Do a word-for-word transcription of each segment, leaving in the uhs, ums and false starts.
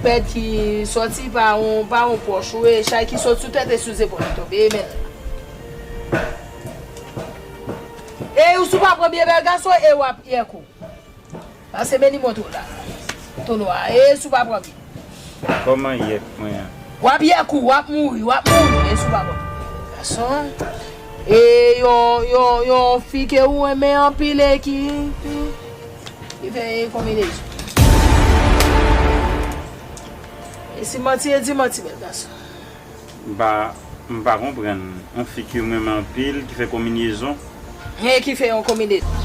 Pèd ki sòti pa yon, pa yon pòch ou, e chay ki sot sou tèt e sou zepòl li tonbe, e men. E ou si w pa pran byen bèl gason, e w ap yè kou. Pase men li montre w la. Tou nwa, e si w pa pran byen. Kòman yèk mwen an? W ap yè kou, w ap mouri, w ap mouri, e si w pa pran byen. Gason, e yon, yon, yon fi ke ou renmen anpil e ki, ki, ki fè konbinezon. E si manti, e di manti, bèl gason. M pa, m pa konprann. Yon fi ki renmen anpil, ki fè konbinezon. E ki fè yon konbinezon.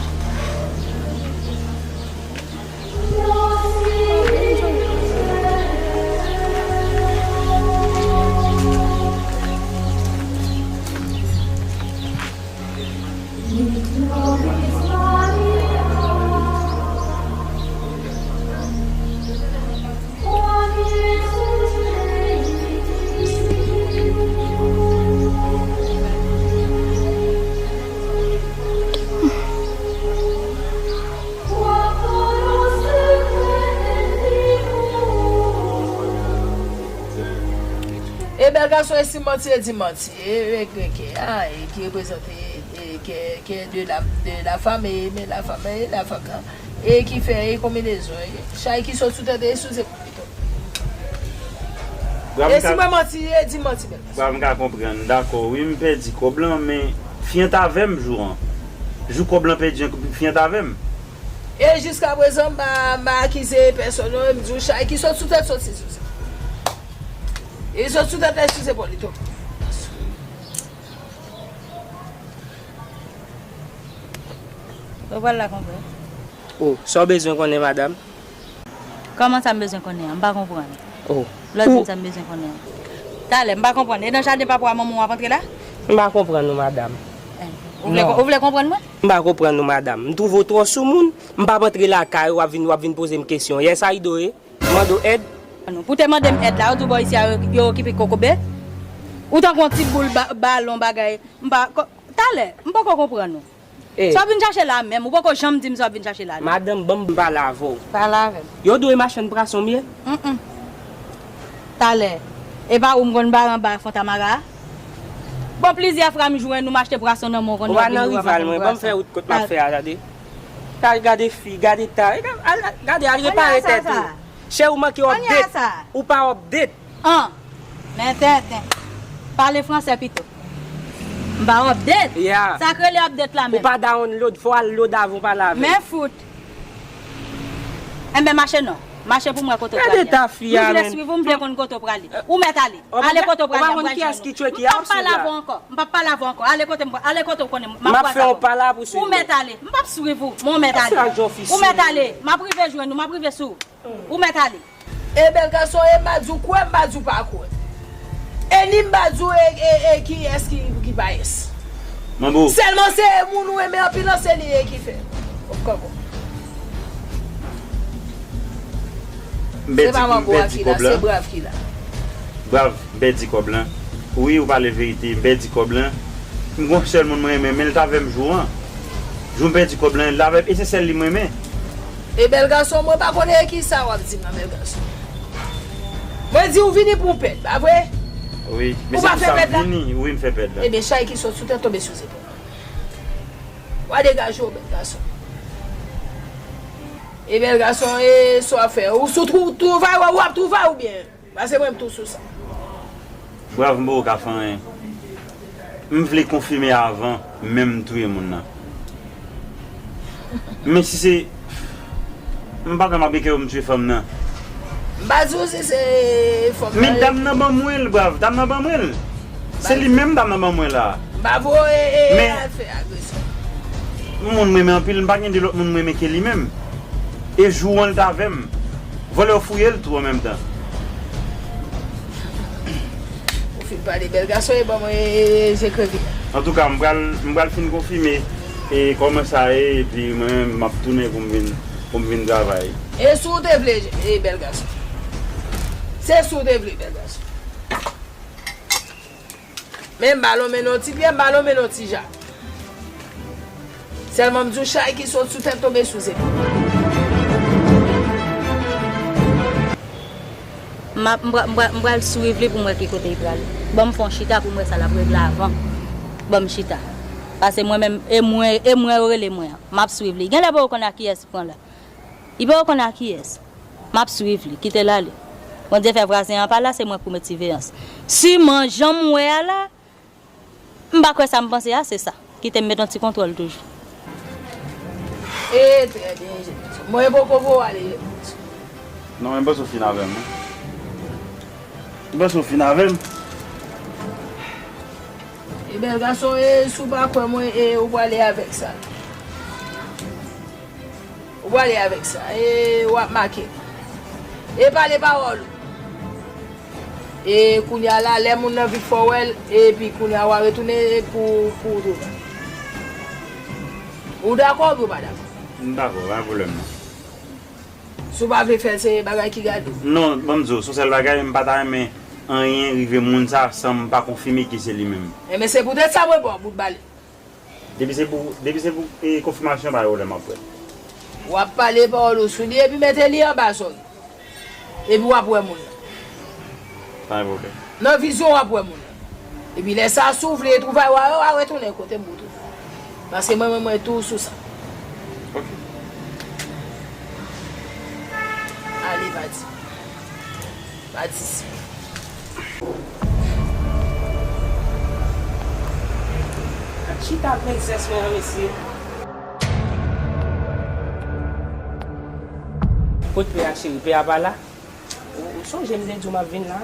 E bèl gason, e si manti, e di manti. E, e, e, ke, a, e ki reprezante, e, ke, ke de la, de la fam, e, men la fam, e, la fam nan. E ki fè, e konbinezon, e chay ki sot sou tèt, e sou zepòl. Bra m E si ka, mwen manti, e di manti, bèl. Bra m ka konprann, dakò, wi, m pèdi kòb lan, men fi an t avè m jou an. Jou kòb lan pèdi an, fi an t avè m. E jiskaprezan, m pa, m pa akize pèsòn, non, m di w chay ki sot sou tèt, soti sou zepòl. E sot sou tèt, e sou zepòl, li tonbe. Ou pral la, konpè? O, sa w bezwen konnen, madanm? Kòman sa m bezwen konnen an? M pa konprann. O. Lè w di m sa m bezwen konnen an. Talè, m pa konprann. E nan jaden papa w a manman w ap antre la? M pa konprann ou, madanm. Eh, ou vle, Non. ou vle konprann mwen? M pa konprann ou, madanm. M twouve w twò soumoun. M p ap antre lakay ou, w ap vin, w ap vin poze m kesyon. Yè sa rido ye? Mande w èd? Pou te mande m èd la, ou di w bò isi a yo, yo okipe kokobe? Ou tankou yon ti boul ba, balon bagay. M pa, ko-, talè, m poko konprann ou. Eh. Sa w vin chache la menm, ou poko janm di m sa w vin chache la, non. Madanm, ban m pale avè w. Pale avè m. Yo dwe machann pwason m ye? Mm-mm. Talè. E pa ou m konn bare anba Fontamara a? Bon, plizyè fwa m jwenn ou, m achte pwason nan men w, konn Ou pa nan rival mwen, ban m fè wout kot m ap fè a, tande. Gade, gade fi, gade ta, gade, al, gade, al repare tèt ou. Chè, ou manke update. Ou pa update. An, men tenten. Pale fransè pito. M pa update. Yeah. Sa k rele update la menm? Ou pa download, fò w al load avan w pale avè m. Men fout. Enben, mache non. Mache pou m wè kote w prale a. Gade ta fi a, menn. M vle swiv ou, m vle konn kote w prale. Ou mèt ale. Ale kote w prale a, m pral jwenn ou. M p ap pale avè w ankò. M p ap pale avè w ankò. Ale kote m, ale kote w konnen m ap pral avè w. Ou mèt ale. M p ap swiv ou, men w mèt ale. Ou mèt ale. M ap rive jwenn ou, m ap rive sou ou. Ou mèt ale. E bèl gason, e m pa di w kwè, m pa di w pa kwè. E ni m pa di w e, e, e kiyès ki, ki pa yès. Manbo. Sèlman se moun ou renmen anpil lan, se li e ki fè. Kòman? M pèdi, m pèdi kòb lan. Se pa manbo a ki la, se Brav ki la. Brav, m pèdi kòb lan. Wi, ou pale verite, m pèdi kòb lan. M gon sèl moun mwen renmen, men l t avè m jou an. Jou m pèdi kòb lan, l avè m, e se sèl li m renmen. E bèl gason, mwen pa konnen e kisa w ap di m nan, bèl gason. Mwen di w vini pou w pèd, pa vre? Wi, men se pou sa m vini, wi, m fè pèd la. Ebyen, chay ki sot sou tèt tonbe sou zepòl. W a degaje w, bèl gason. E bèl gason, e sa w ap fè? Ou sou twou-, twouva w, w ap twouva oubyen? Pase mwen m tou sou sa. Brav, m poko ka fè anyen. M vle konfime avan menm m touye moun nan. Men si se, m pa kwè m ap gen kè pou m touye fanm nan. M pa di w si se fanm nan. Men dam nan ban mwen l, Brav, dam nan ban mwen l. Se li menm dam nan ban mwen la. M pa voye e, e al fè agresyon. Moun m renmen anpil, m pa gen de lòt moun m renmen ke li menm. E jou an l t avè m. Vòlè yo fouye l tou an menm tan. Ou fin pale bèl gason e ban mwen e, e, je kreve. Antouka, m pral, m pral fin konfime e kòman sa ye, epi mwen menm m ap tounen pou m vin, pou m vin travay. E si w te vle, e bèl gason. Se si w te vle, bèl gason. Men m ba l yon men non ti pye, m ba l yon men non ti ja. Sèlman m di w chay ki sot sou tèt tonbe sou zepòl. M ap, m pra- m pra- m pral swiv li pou m wè ki kote li prale. Ban m fè yon chita pou m wè sa l ap regle avan. Ban m chita. Paske mwen menm, e mwen, e mwen yo rele mwen an. M ap swiv li. Genlè poko konn a kiyès li pran la. Li poko konn a kiyès. M ap swiv li, kite l ale. Bondye fè vwazen an pa la, se mwen k pou met siveyans. Siman, jan m wè a la, m pa kwè sa m panse a, se sa. Kite m met yon ti kontwòl toujou. E, trè byen, Jemison. Mwen poko voye w ale, Jemison. Non, men m panse w fin avè m, non. M panse w fin avè m. E bèl gason, e si w pa kwè mwen, e ou prale avèk sa. Ou prale avèk sa, e w ap make. E pale pawòl ou. E kounye a la, lè moun nan vin fè w wè l, epi kounye a w a retounen pou, pou w tou. Ou dakò oubyen w pa dakò? M dakò, pa gen pwoblèm non. Si w pa vle fè l, se bagay ki gade w. Non, ban m di w, se yon sèl bagay, m pa ta renmen anyen rive moun sa san m pa konfime ke se li menm. Enben, se poutèt sa mwen ba w bout bale. Depi se pou, depi se pou e, konfimasyon, pa gen pwoblèm, m ap wè l. W ap pale pawòl ou sou li epi mete li anba zòn. Epi w ap wè moun nan. Pa gen pwoblèm. Nan vizyon w ap wè moun nan. Epi lè sa, si w vle twouve w a, w a retounen kote m pou twouve w. Paske mwen, mwen, mwen tou sou sa. Ok. Ale, pati. Patisipe. Ak chita prensès mwen an, mesye. Kot pè a, cheri? Pè a pa la? Ou, ou sonje m te di w m ap vin la?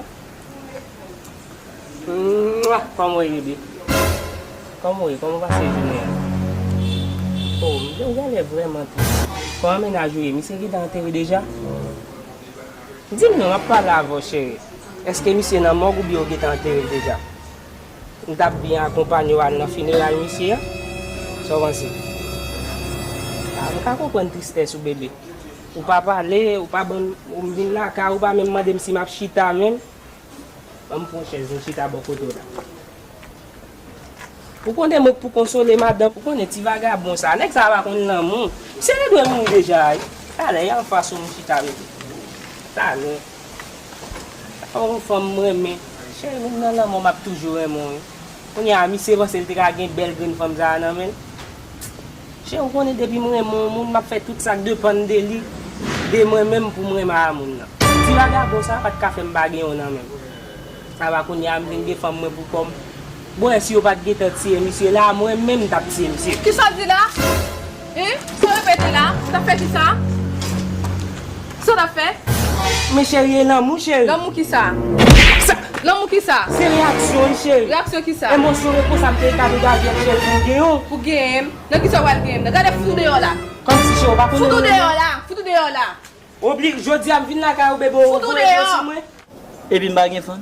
Mwa! Kòman w ye, bebe? Kòman w ye? Kòman w pase jounen an? O, m te, ou genlè vrèman tris. Kòman mennaj ou ye? Misye gentan antere deja? Di m non, m ap pale avè w, cheri. Èske misye nan mòg oubyen yo gentan antere l deja? M t ap byen akonpanye w al nan fineray misye a. Sa w panse? A, m ka konprann tristès ou, bebe. Ou pa pale, ou pa ban m, ou m vin lakay ou, ou pa menm mande m si m ap chita menm. Ban m pran chèz, nou chita bò kote w la. Ou konnen mwen k pou konsole madanm, ou konnen ti vagabon sa, nèg sa pa konn lanmou. Misye te dwe mouri deja, wi. Talè, y anfas ou m chita, bebe. Talè. Sa yon fanm m renmen. Cheri, moun nan lanmò, m ap toujou renmen w, wi. Kounye a, misye panse l te ka gen bèl grenn fanm sa a nan men l. Cheri, ou konnen depi m renmen yon moun, m ap fè tout sa k depann de li, de mwen menm pou m renmen a moun nan. Ti vagabon sa a pa t ka fè m pa gen yon nan men m. Sa va kounye a m vin gen fanm mwen pou kò m. Bon, e si yo pa t gentan tiye misye la, mwen menm m t ap tiye misye. Kisa w di la? Hein? Sa w repete la? Ou t ap fè kisa? Sa w t ap fè? Men cheri, e lanmou, cheri. Lanmou kisa? Sa Lanmou kisa? Se reyaksyon, wi, cheri. Reyaksyon kisa? Emosyon responsab de eta de gavyèt, cheri, pou w genyen w. Pou genyen m? Nan kisa w pral genyen m nan? Gade, fout ou deyò la. Kòmsi, cheri, w pa konnen. Fout ou deyò la. Fout ou deyò la. Obli, jodi a m vin lakay ou, bebe, ou voye sou mwen. Epi m pa gen fanm.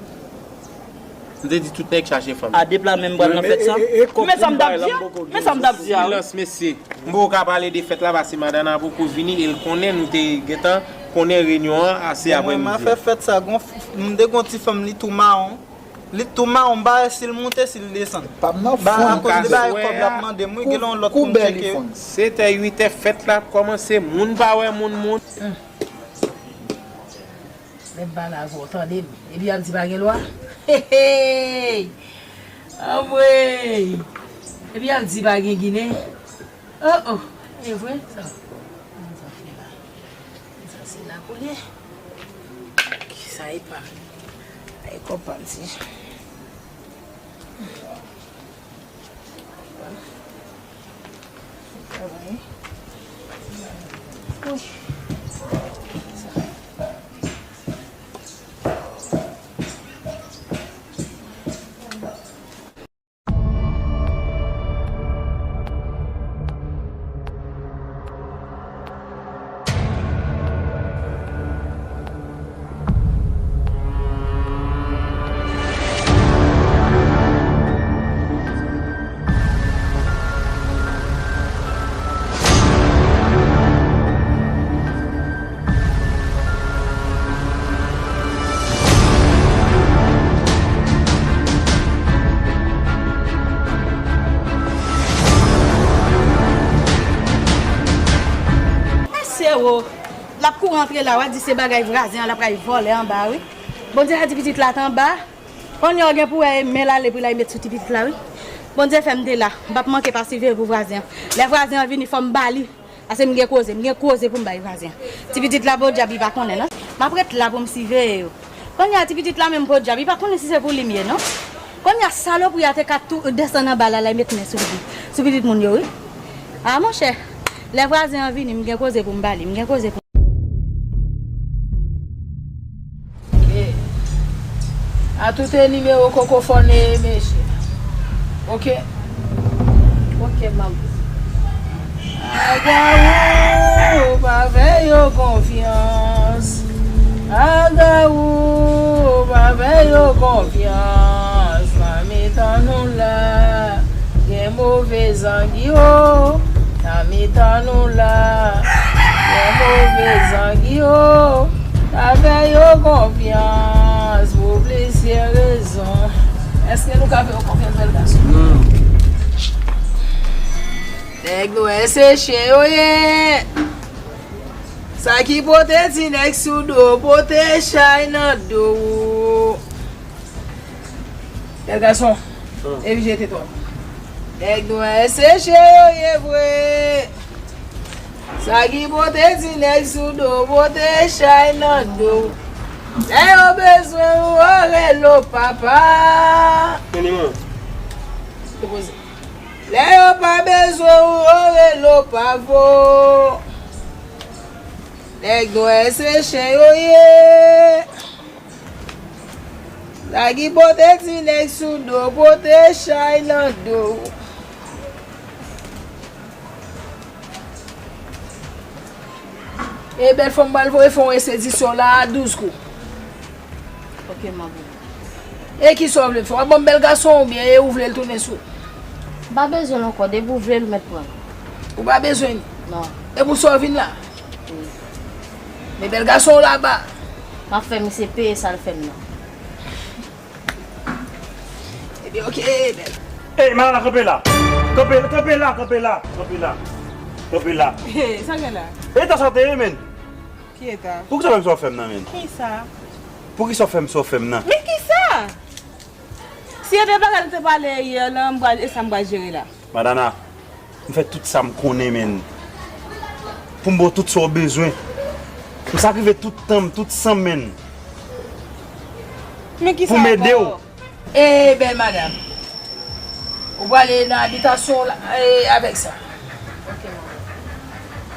M te di tout nèg chache fanm. A de pla menm m pral nan fèt sa. Men sa m t ap di a. Men sa m t ap di a, wi. Silans, mesye. M poko ka pale de fèt la paske Madana poko vini e l konnen nou te gentan konnen reyinyon an ase aprèmidi. Mwen, m a fè fèt sa, gon f- m te gon ti fanm li tou mawon. Li tou mawon, m pa wè si l moute, si l desann. Ba akoz de bagay kòb l ap mande m, wi, gen lè yon lòt pou m tcheke yo. Setè, uitè, fèt la ap kòmanse, moun pa wè moun, moun. Lè m pale avè w, tande m. Epi y ap di pa gen lwa? Hey, hey! Anmwey! Epi y ap di pa gen Ginen? Oh, oh! E vre, sa? Sa fè la. Sa se la pou li. Sa e pa. Sa e kòb pa m ti. Mesye wo, l ap kouri antre la, w a di se bagay vwazen an, l ap pral vòlè anba, wi. Bondye fè ti pitit la t anba. Kounye a w gen pou wè men l ale pou l al met sou ti pitit la, wi. Bondye fè m te la. M p ap manke pa siveye pou vwazen an. Lè vwazen an vini, fò m ba li. Paske m gen koze, m gen koze pou m bay vwazen an. Ti pitit la, podyab, li pa konnen, non. M ap ret la pou m siveye yo. Kounye a, ti pitit la menm, podyab, li pa konnen si se pou li m ye, non. Kounye a, salopri a te ka tou desann anba la, l al met men sou pitit, sou pitit moun yo, wi. A, monchè, lè vwazen an vini, m gen koze pou m ba li, m gen koze pou Ok. A tout e nimewo koko fò neye mesye. Ok. Ok, manbo. Agawou, pa fè yo konfyans. Agawou, pa fè yo konfyans. Nan mitan nou la, gen move zangi o. Nan mitan nou la, gen move zangi o. Pa fè yo konfyans pou plizyè rezon. Èske nou ka fè yo konfyans, bèl gason? Non. Nèg nwè se chen yo ye. Sa ki pote ti nèg sou do, pote chay nan do. Bèl gason, evite jete twòp. Nèg nwè se chen yo ye vre. Sa ki pote ti nèg sou do, pote chay nan do. Lè yo bezwen ou, yo rele w papa. Lè yo pa bezwen ou, yo rele w pavo. Nèg nwè se chen yo ye. Sa ki pote ti nèg sou do, pote chay nan do. E bèl fanm, m pral voye fè yon resedisyon la a douz kou. Ok, manbo. E kisa w vle m fè? W ap ban m bèl gason oubyen e ou vle l tounen sou? M pa bezwen l ankò, depi w vle l, ou mèt pran l. Ou pa bezwen li? Non. E pou sa w vin la? Wi. Men bèl gason w laba. M ap fè misye peye sa l fè m nan. Ebyen, ok, bèl. Ey, Malala, kanpe la. Kanpe, kanpe la, kanpe la, kanpe la. Kanpe la. Sa gen la? Eta sa w te ye, menn. Ki eta? Poukisa w fè m sa w fè m nan, menn? Kisa? Poukisa w fè m sa w fè m nan? Men kisa? Si e de bagay nou te pale yè lan, m pral, e sa m pral jere la. Madana, m fè tout sa m konnen, menn. Pou m ba w tout sa w bezwen. M sakrife tout tan m, tout san m, menn. Men kisa ankò? Pou m ede w. E bèl madanm, ou prale nan abitasyon w la, e, avèk sa. Ok, manbo.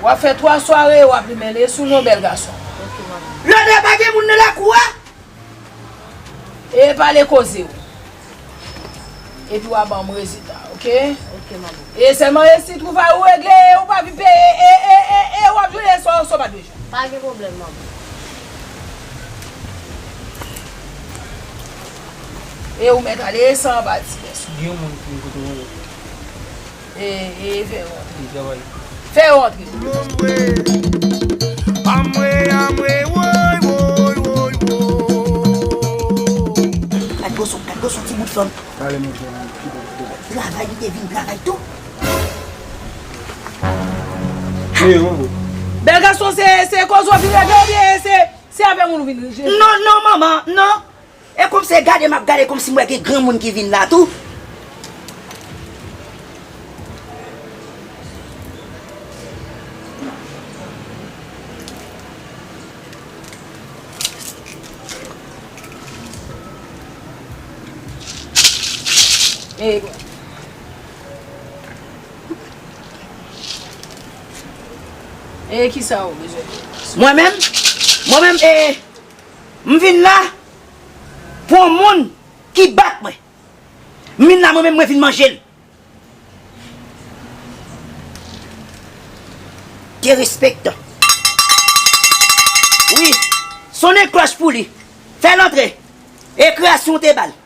W ap fè twa sware, w ap limen le sou non, bèl gason. Ok, manbo. Lòt lè pa gen moun nan lakou a, e pale koze w. Epi w a ban m rezilta, ok? Ok, manbo. E sèlman e si twouv a ou regle, e ou pa vin peye, e, e, e, e w ap jwenn e sa w, sa w pa dwe jwenn. Pa gen pwoblèm, manbo. E ou mèt ale san pati, mèsi. Gen yon moun ki vin kote mwen. E, e, fè yo antre. Li travay. Fè yo antre. Anmwe, anmwe, woy, woy, woy, woy. Gad gason, gad gason, ti bout fanm. Pale, monchè, ki bon, ki bon. Travay, li te vin travay tou. Wi, wi, wi. Bèl gason, se, se koze w vin regle oubyen se, se avè moun ou vin regle? Non, non, manman, non. E kòmsi gade m ap gade kòmsi m wè gen granmoun ki vin la tou. E, e kisa ou bezwen? Mwen menm, mwen menm, e, m vin la pou yon moun ki bat mwen. M vin la, mwen menm, mwen vin manje l. Derespektan. Wi, sonnen klòch pou li. Fè l antre. E kreyasyon te ba l.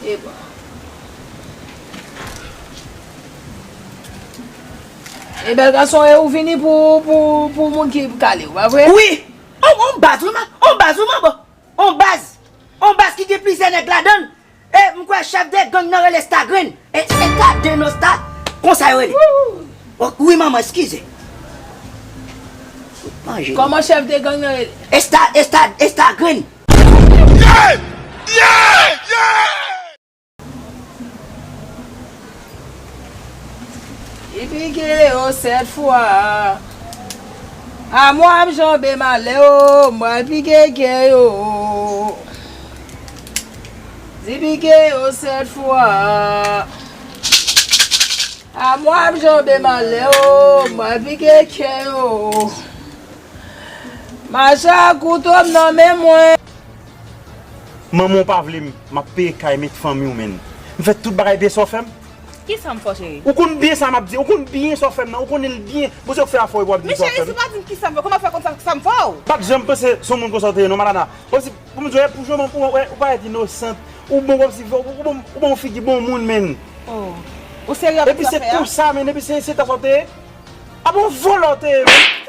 E bon. E bèl gason, e ou vini pou, pou, pou moun ki kale w, pa vre? Wi. On, on baz, wi, man. On baz, wi, manbo. On baz. On baz ki gen plizyè nèg ladan l. E m kwè chèf de gang nan rele Stagrenn. E, e Kaden non, Sta, konsa yo rele. O, wi, manman, eskize. Manje. Kòman chèf de gang nan rele? Esta, esta, esta grenn. Li pike yo sèt fwa. A mwen ap janbe malè o, m pral pike kè yo. Li pike yo sèt fwa. A mwen ap janbe malè o, m pral pike kè yo. Macha kouto m nan men mwen. Manman w pa vle m, m ap peye kay, met fanmi w, menn. M fè tout bagay byen sa w fè m. Kisa m fè w, cheri? Ou konn byen sa m ap di, ou konn byen sa w fè m nan, ou konnen l byen. Bon, se w k fè afè w epi w ap di Men sa w cheri, fè m. Si w pa di m kisa m fè, kòman w fè konn sa, sa m fè w? Pa t janm panse se yon moun konsa w te ye non, Malana. Kòmsi, pou m di w, e, pou jan w, ou, ou, ou parèt inosant, ou bon kòmsi, ou, ou bon, ou bon figi bon moun, menn. Oh. Ou serye avèk sa w fè a? Epi se konsa, menn, epi se, se ta sa w te ye. A bon, vòlè w te ye, menn.